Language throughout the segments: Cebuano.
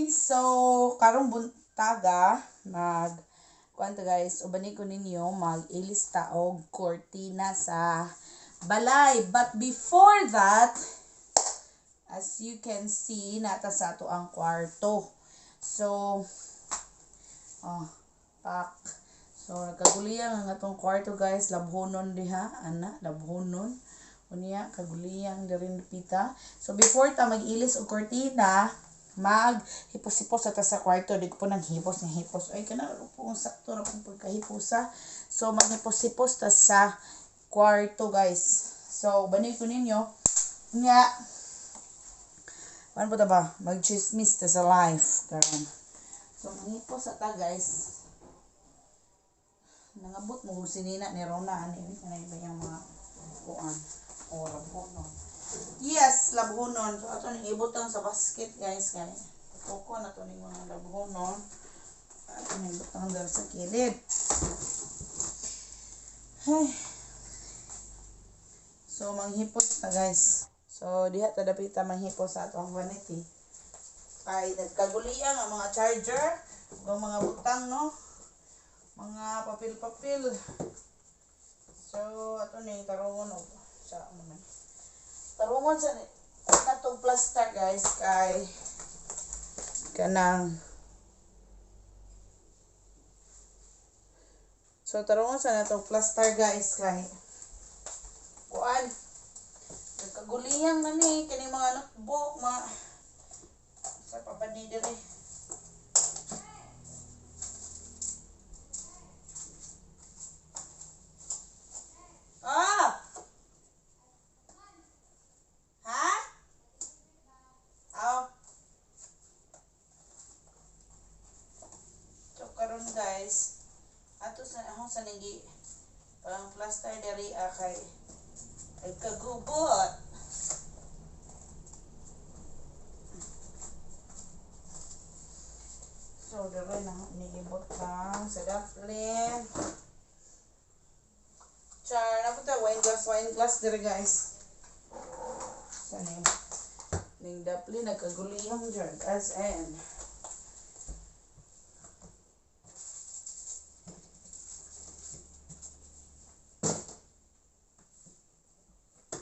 So, karong buntaga, mag kuan ta, guys, uban ko ninyo mag-ilis ta og kortina sa balay. But before that, as you can see, nata sa ato ang kwarto. So, oh, pak. So, nagkaguliyang ang atong kwarto, guys, labhonon diha, ana, labhonon. Unya, kaguliyang diri pita. So, before ta mag-ilis og kortina, mag hipos-hipos ta sa kwarto. Di ko po nang hipos ng hipos. Ay, kana po ang sakto ra pong pagkahiposa. So, maghipos-hipos ta sa kwarto, guys. So, banay ko ninyo. Nga, ano po ta ba? Mag-chismis ta sa life. Karon. So, manghipos ta, guys. Nangabot mo kung sinina ni Rona. Ano yun? Ano ba yung mga kuan? O, labhonon. Yes, labhonon. So, ato ning ibutang sa basket, guys. Guys. Tuko na to ning mga labhonon. Ato ning ibutang dali sa kilid. Ay. So, manghipos ta, guys. So, diha ta dapita manghipos sa atong vanity. Kay nagkaguliyang ang mga charger, ug ang mga butang, no? Mga papel-papel. So, ato ning tarungon og sa ano man. Tarungon sa natong plaster, guys, kay kanang. So, tarungon sa natong plaster, guys, kay kuan. Nagkaguliyang na ni kining mga notebook, mga sa pa ba ni diri. Ah! Ha? Aw. So karon, guys, ato sa akong sanigi pang plaster diri ah, kay ay kagubot. So diri na niibot lang sa daplin. Char, napunta wine glass diri, guys. Sa ning ning daplin nagkaguliyang dyan SN.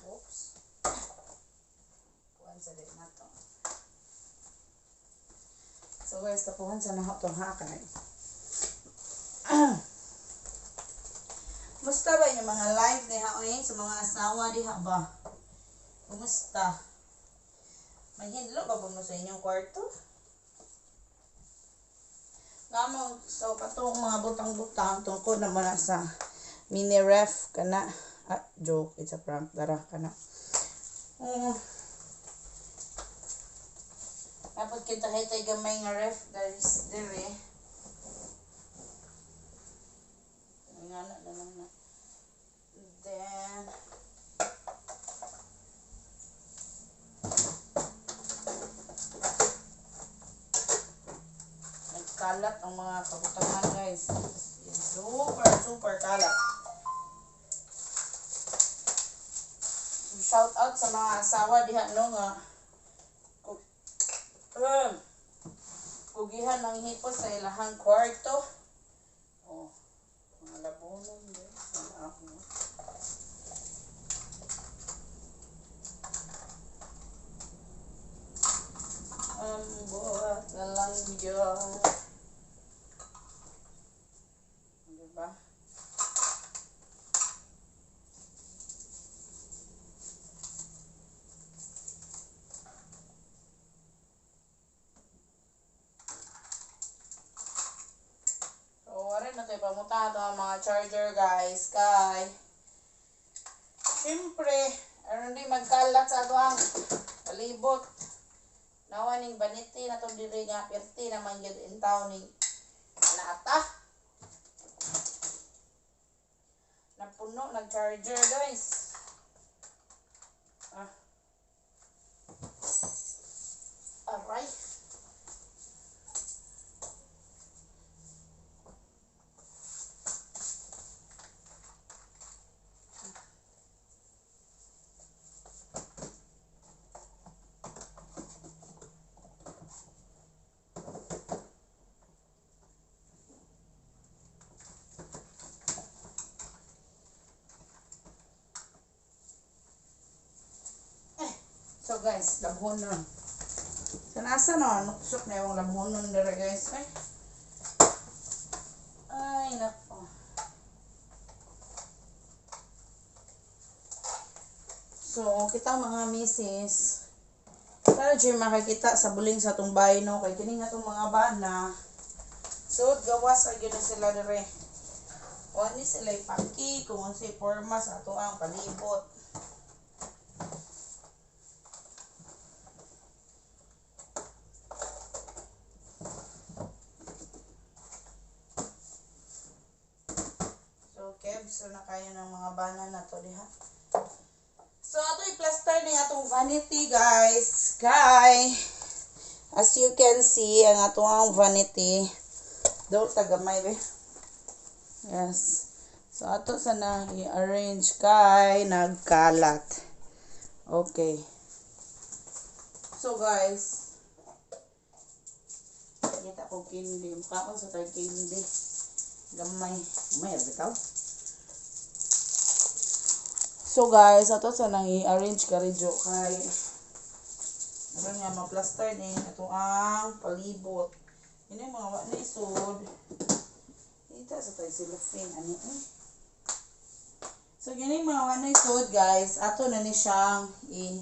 Oops. Kuan sa din na to. So guys, tapuhan sa nahot tong hakay. Kumusta ba inyong mga live diha oy sa mga asawa diha ba? Kumusta? May hinlo ba po mo sa inyong kwarto? Namo, so katong mga butang-butang tungkol naman na sa mini ref kana. Ah, joke, it's a prank dara kana. Dapat kita hitay gamay nga ref, guys, diri. Nga na lang na. Then nagkalat ang mga kabutangan, guys. Super, super kalat. So, shout out sa mga asawa diha no nga kugihan ng hipos sa ilahang kwarto. Oh, mga labonon, guys. Wala ako. Ang buhat na lang yun. Diba? So, wala na tayo pamunta ito ang mga charger, guys. Kay, siyempre, aron di magkalat sa ato ang palibot. Nawa ning vanity na itong diri nga, pirti naman yun in town ning nata. Napuno nag-charger, guys. Ah. Aray. So guys, labhonon. So nasa no, nuksok na yung labhonon dere, guys. Ay. Ay, nako. So, kita mga misis, para dyan makikita sa buling sa atong bahay, no? Kay kini nga itong mga bana. So, gawas ra gyud na sila dere. Wa ni sila ipaki kung unsay porma sa ato ang palibot. So, kebs na kayo ng mga bana na to diha. So, ato i-plaster ni atong vanity, guys. Kay, as you can see, ang atong ang vanity, do tagamay be. Yes. So, ato sa na i-arrange kay nagkalat. Okay. So, guys, kita ko kindi. Mukha sa tayo kindi. Gamay. Gamay, bitaw. So guys, ato sa nang i-arrange ka ridyo kay aron nga ma-plaster ni ato ang palibot. Ini mga wa na isod. Ita sa tayo cellophane ani eh. So gini mga wa na isod, guys, ato na ni siyang i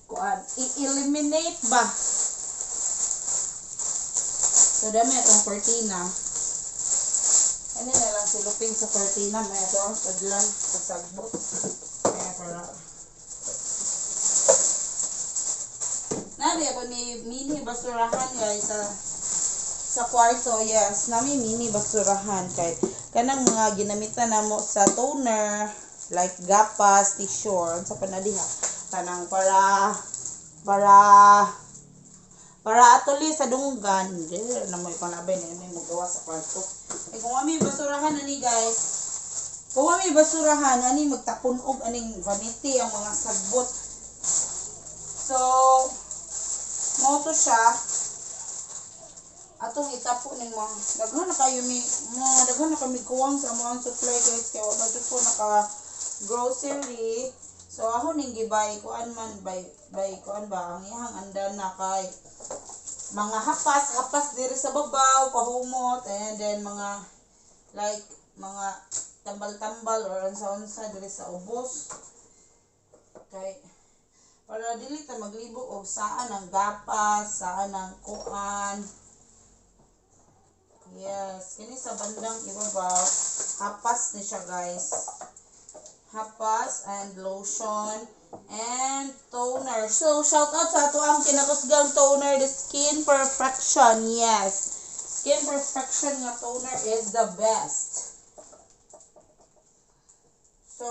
kuan i-eliminate ba. So dami atong cortina. Ano na lang cellophane sa cortina may ato ang sudlan pasagbot. Kaya para Nari ako ni mini basurahan, guys, sa kwarto. Yes, nami mini basurahan kay kanang mga ginamitan namo sa toner like gapas, tissue, sa panadiha kanang para para para atuli sa dunggan. Di na mo ipanabay ni may magawa sa kwarto. Eh kung may basurahan ani guys, kung may basurahan ani magtapon og aning vanity ang mga sagbot. So mao to siya atong itapo ning mga daghan na kayo mi mga daghan na kami kuwang sa among supply, guys, kay wa ba ko naka grocery. So ako ning gibay kuan man bay kuan ba ang iyang andan na kay mga hapas hapas diri sa babaw pahumot and then mga like mga tambal-tambal or unsa-unsa diri sa ubos kay para dili ta maglibog og saan ang gapas, saan ang kuan. Yes, kini sa bandang ibabaw, hapas ni siya, guys. Hapas and lotion and toner. So, shout out sa ato ang kinakusgang toner, the Skin Perfection. Yes. Skin Perfection nga toner is the best. So,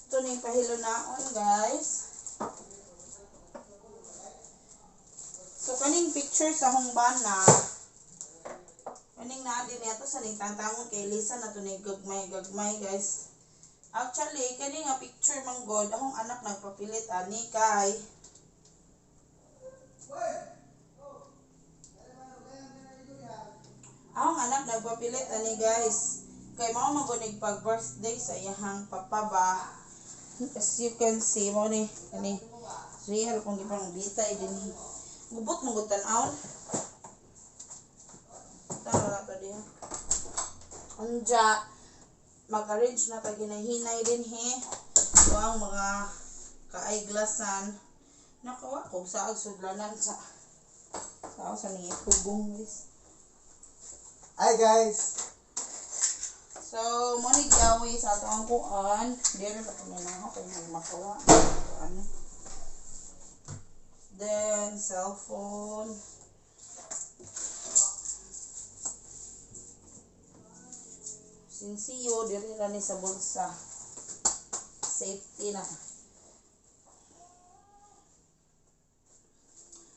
ito na yung pahilunaon, guys. So, kaning picture sa akong bana, kaning naa din niya to sa ning tangtangon kay Lisa na to ni gagmay gagmay, guys. Actually, kani nga picture man god, akong anak nagpapilit ani kay akong anak nagpapilit ani, guys. Kay mao man gud pag birthday sa iyahang papa ba. As you can see, mo ni kani real kung gipang bitay dinhi. Gubot mo gud tan-awon. Tara na to diha. Unja mag-arrange na ta ginahinay dinhi. So ang mga kaay-glasan nakawa ko sa sudlanan sa sa ning ipugong, guys. Hi guys. So mo ni gawi sa ato ang kuan. Dire sa kuno na ako kay makawa. Ano? Then cellphone. Sinsiyo diri ra ni sa bulsa. Safety na.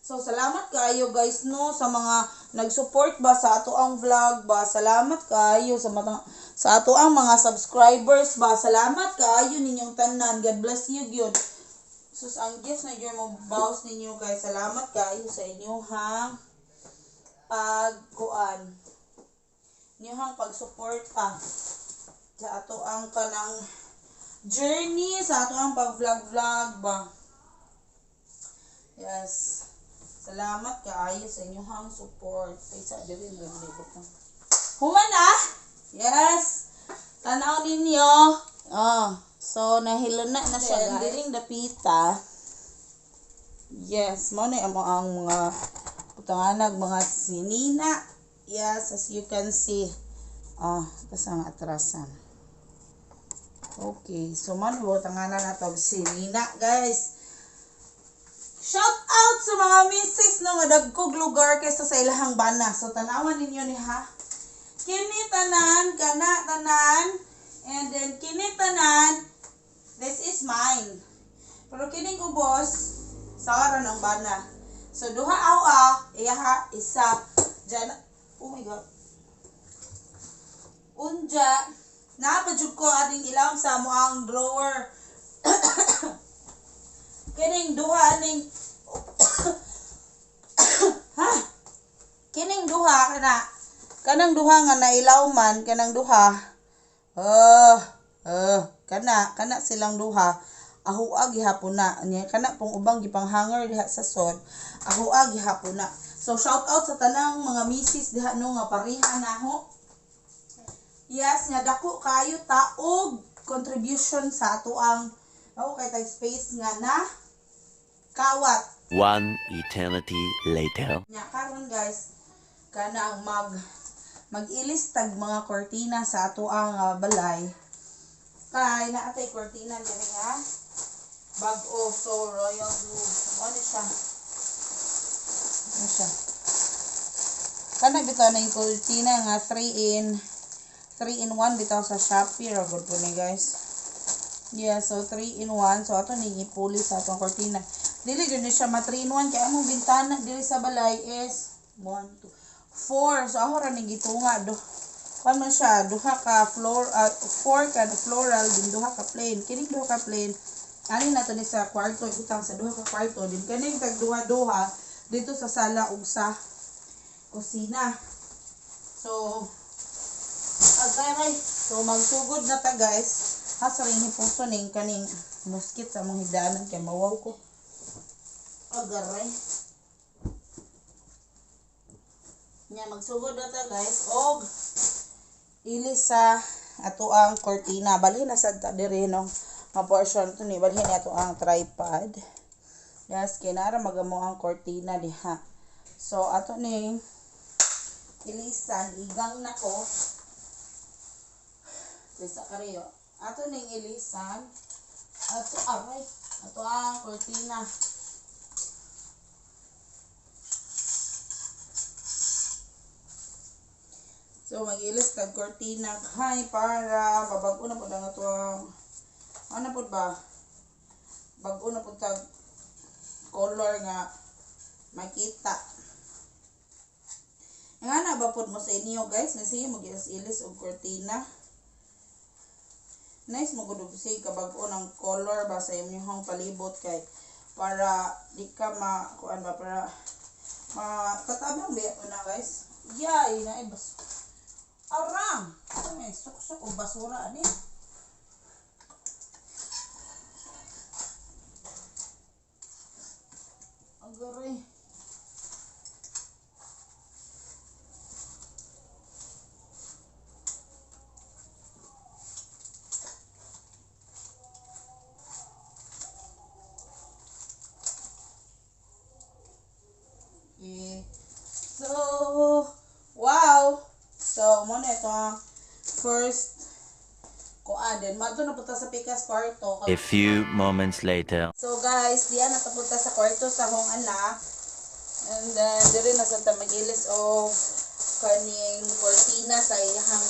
So salamat kaayo, guys, no, sa mga nag-support ba sa ato ang vlog ba. Salamat kaayo sa mga sa ato ang mga subscribers ba. Salamat kaayo ninyong tanan. God bless you gyud. Sus, ang Diyos na gyud mo bawas ninyo, guys. Salamat kaayo sa inyong pagkuan. Inyong pag-suporta sa ato ang kanang journey sa ato ang pag-vlog-vlog ba. Yes. Salamat kaayo sa inyong support. Kaysa diri naglibot na. Human na. Yes. Tanaw ninyo. Oh, so nahilo na na siya, guys. Diring dapita. Yes, mao na amo ang mga putanganag mga sinina. Yes, as you can see. Oh, tas ang atrasan. Okay, so man butanganan na to sinina, guys. Shout out sa mga misis no nga dagkog lugar kaysa sa ilahang bana. So tanawan ninyo ni ha. Kini tanan, kana tanan, and then kini tanan, this is mine. Pero kining ubos sa aran ang bana. So duha aw ah, iyaha isa diyan. Oh my God. Unja, naa pa jud ko aning ilawom sa amo ang drawer. Kining duha aning ha. Kining duha kana kanang duha nga nailawman kanang duha. Kana kana silang duha. Ahoa gihapon na nya kana pong ubang gipanghanger diha sa sod. Ahoa gihapon na. So shout out sa tanang mga misis diha no nga pareha naho. Yes, nga dako kayo taog contribution sa ato ang ako kay tag space nga na kawat. One eternity later. Nya karon guys, kana ang mag-ilis tag mga kortina sa ato ang balay. Kay naa tay kortina diri nga bag-o, so royal blue. Mo ni siya. Ano siya? Kana bitaw na yung kortina nga 3 in 1 bitaw sa Shopee ra gud po ni, guys. Yeah, so 3 in 1. So ato ni ipuli sa atong kortina. Dili gyud ni siya ma 3 in 1 kay among bintana diri sa balay is 1 2 4. So ako ra ning gitunga do. Kuan man siya, duha ka floor, 4 ka floral din duha ka plain. Kining duha ka plain ani nato ni sa kwarto, ibutang sa duha ka kwarto din kaning tag duha-duha dito sa sala ug sa kusina. So agay, so magsugod na ta, guys. Ha sa ring hipuso ning kaning muskit sa among higdanan kay mawaw ko. Agaray. Nya magsugod na ta, guys, og ilis sa ato ang kortina. Balhin na sad ta diri no nga portion to ni balhin ni ato ang tripod. Yes, kay nara magamo ang kortina diha. So ato ning ilisan, igang na ko. Lisa kariyo. Ato ning ilisan. Ato aray. Ato ang kortina. So mag-ilis tag kortina kay para mabag-o na pud ang ato ang ano pud ba? Bag-o na pud tag color nga makita. Nga na ba pud mo sa inyo, guys? Na sige mag-ilis og kortina. Nice mo gud og sige kabag-o ng color ba sa inyong palibot kay para di ka ma kuan ba para makatabang biya na, guys. Yay na bas. Arang! Ay, suksok og basura ani. Agaray. Okay. So, wow! So, muna ito ang first kuan. Then, madto na punta sa pikas kwarto. A few moments later. So, guys, diyan na punta sa kwarto sa akong anak. And then, diri na sa ta mag-ilis og kaning kortina sa iyang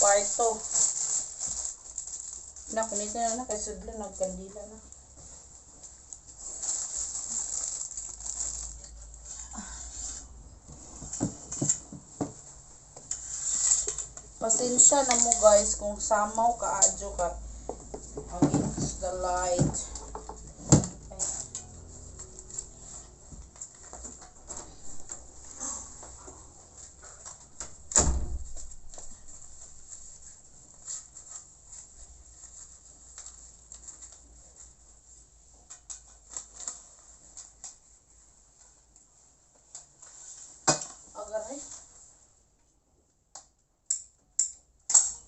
kwarto. Na, kunita na na, kay sudlo, nagkandila na. Pasensya na mo, guys, kung samaw ka adyo ka against the light. Ay.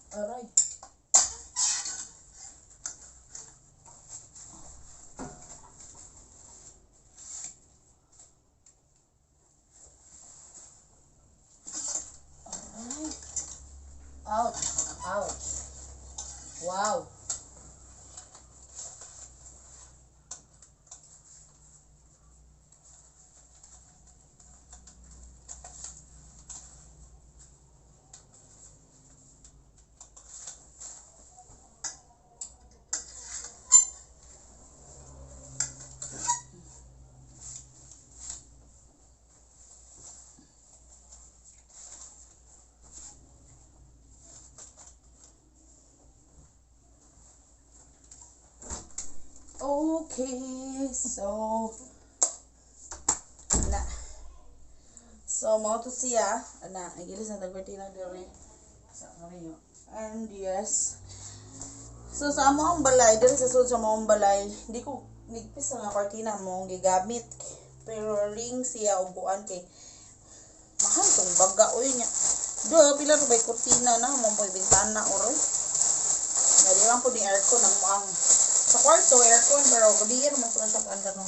Aray. Aray. Ouch. Ouch. Wow. Okay, so na. So mao to siya, ana, gilis na tag cortina diri sa kariyo. And yes. So sa among balay, diri sa sud sa among balay, di ko nigpis nga cortina mo gigamit. Pero ring siya og kuan kay mahal tong baga oy nya. Do pila ra bay cortina na mo boy bintana oroy. Na di man po ni aircon ang sa kwarto aircon pero gabi man po na siya kuan karon.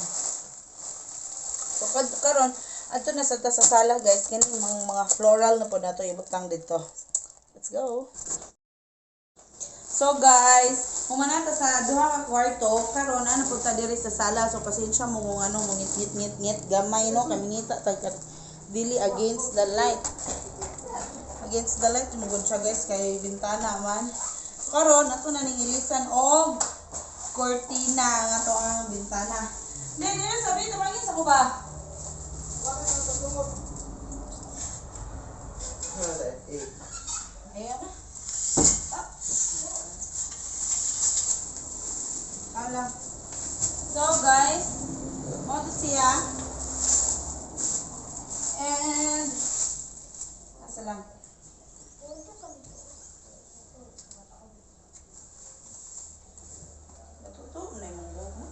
So karon adto na sa ta sa sala guys, kini mga floral na po nato ibutang dito. Let's go. So guys, humana ta sa duha ka kwarto, karon ana po ta diri sa sala. So pasensya mo kung ano mo ngit ngit ngit gamay no kami ngita ta dili against the light. Against the light tungod siya guys kay bintana man. So karon ato na ning ilisan og cortina ang ato ang bintana. Dili dili sabi tabangin sa ko ba? Ayan na. Ah. Ala. So guys, mo to siya. And asa lang. Natuto na yung buhok mo.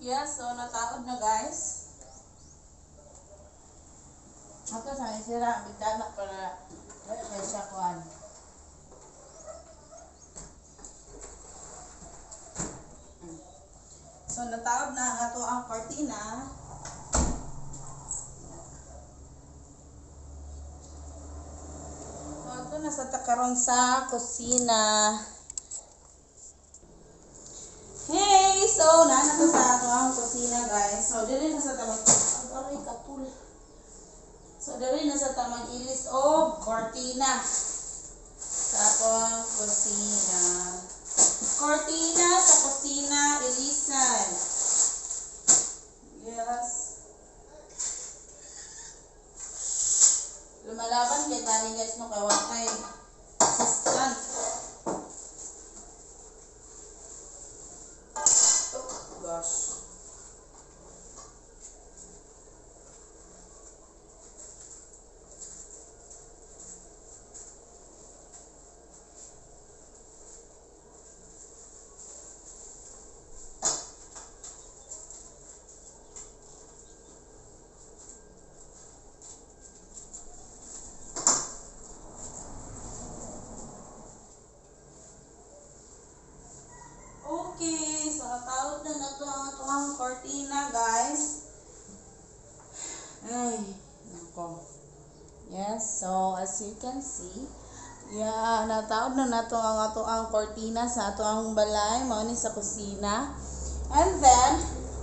Yeah, so nataod na guys. Ato sa sira ang bintana para wala kay siya kuan. So nataod na ang ato ang cortina. So ato na sa takaron sa kusina. Hey, so naa to sa ato ang kusina guys. So diri na sa tamang aray katul. So diri na sa tamang ilis og cortina sa ato ang kusina. Cortina sa kusina ilisan. Yes. Lumalaban kay tani guys no kay wa kay assistant. Oh gosh. Okay, so natawag na nato ang atong cortina, guys. Ay, nako. Yes, so as you can see, yeah, natawag na nato ang ato ang cortina sa ato ang balay, mao ni sa kusina. And then,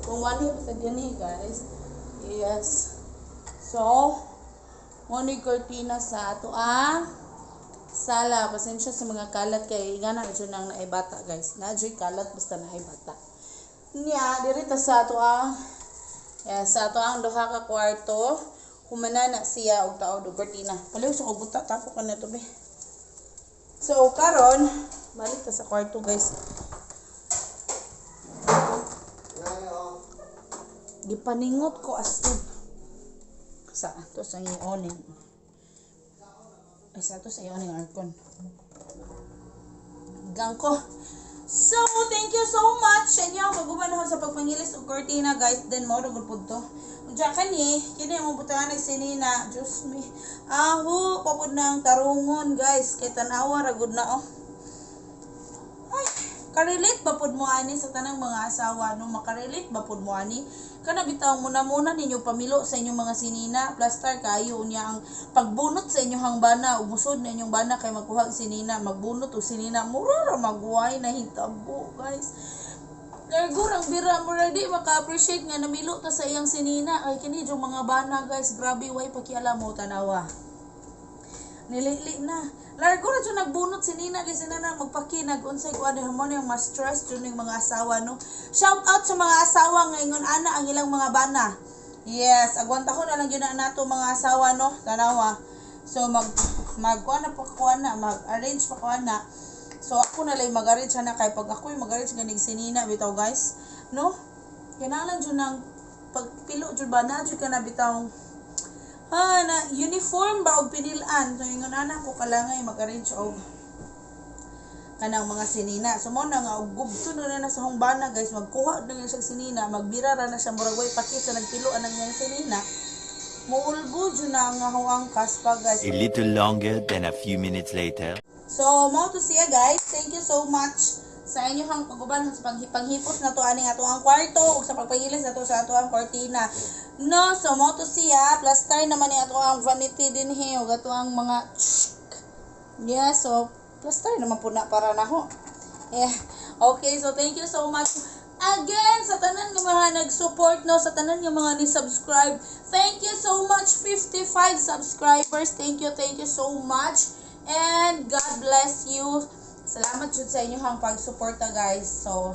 kung wani pa sa dinhi, guys. Yes. So, mao ni cortina sa ato ang Sala, pasensya sa mga kalat kay ingana jud nang naay bata, guys. Na jud kalat basta naay bata. Nya diri ta sa ato ang, yeah, sa ato ang duha ka kwarto. Humana na siya og taod og kurtina. Paliw sa kog buta, tapok ka na to be. So karon balik ta sa kwarto, guys. Ngayon, oh. Gipaningot ko as in. Sa ato sa i-oning. Ay, sa ato sa i-oning aircon. Gang ko. So, thank you so much sa inyong pag-uban sa pagpangilis og kurtina, guys. Then, mo gud pud to. Unya kani, kini mo butangan ng sinina. Diyos me. Aho, papud ng tarungon, guys. Kay tanawa ra gud na, oh. Ay, karelate ba pud mo ani sa tanang mga asawa, no? Makarelate ba pud mo ani? Kana bitaw muna muna ninyo pamilo sa inyong mga sinina, plaster kayo niya ang pagbunot sa inyong bana, ug musod na inyong bana kay magkuha og sinina, magbunot og sinina, mura ra magway na hitabo, guys. Kargurang bira, mura di maka-appreciate nga namilo ta sa iyang sinina. Ay, kini yung mga bana, guys, grabe, way pakialam mo, tanawa. Nilili na. Largo na dyan nagbunot si Nina kasi na na magpakinag unsay kuan mo yung mas stress dyan yung mga asawa, no. Shout out sa mga asawa nga ingon ana ang ilang mga bana. Yes, agwanta ko na lang yun na nato mga asawa, no. Tanawa. So mag mag kuan na pa kuan na, mag-arrange pa kuan na. So ako na lang mag-arrange ana kay pag ako yung mag-arrange ganig si Nina bitaw, guys, no? Kinahanglan jud ng pagpilo jud ba na jud ka na bitaw ha na uniform ba og pinilan. So ingon ana ko kalangay mag-arrange og kanang mga sinina. So mo na nga og gubto na na sa hong bana, guys, magkuha na nga siya sinina, magbira ra na siya, murag way pakit sa nagpilo anang iyang sinina. Muulbo jud na ang ahong angkas pa, guys. A little longer than a few minutes later. So, mao to siya, guys. Thank you so much sa inyong pag-uban sa panghipos na to ani ato ang kwarto ug sa pagpahilis na to sa ato ang kortina. No, so mao to siya, plaster naman ni ato ang vanity dinhi ug ato ang mga. Yeah, so plaster naman po na para naho. Yeah. Okay, so thank you so much again sa tanan nga mga nag-support, no, sa tanan nga mga ni-subscribe. Thank you so much, 55 subscribers. Thank you so much. And God bless you. Salamat jud sa inyong pagsuporta, guys. So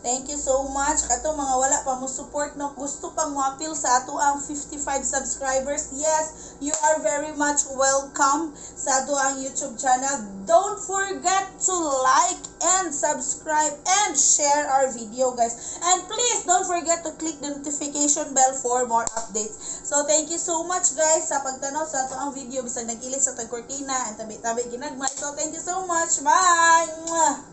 thank you so much. Kato mga wala pa mo support, no, gusto pang moapil sa ato ang 55 subscribers. Yes, you are very much welcome sa ato ang YouTube channel. Don't forget to like and subscribe and share our video, guys. And please don't forget to click the notification bell for more updates. So thank you so much, guys, sa pagtanaw sa ato ang video bisag nag-ilis sa atong kurtina and tabi-tabi ginagmay. So thank you so much. Bye. Mwah!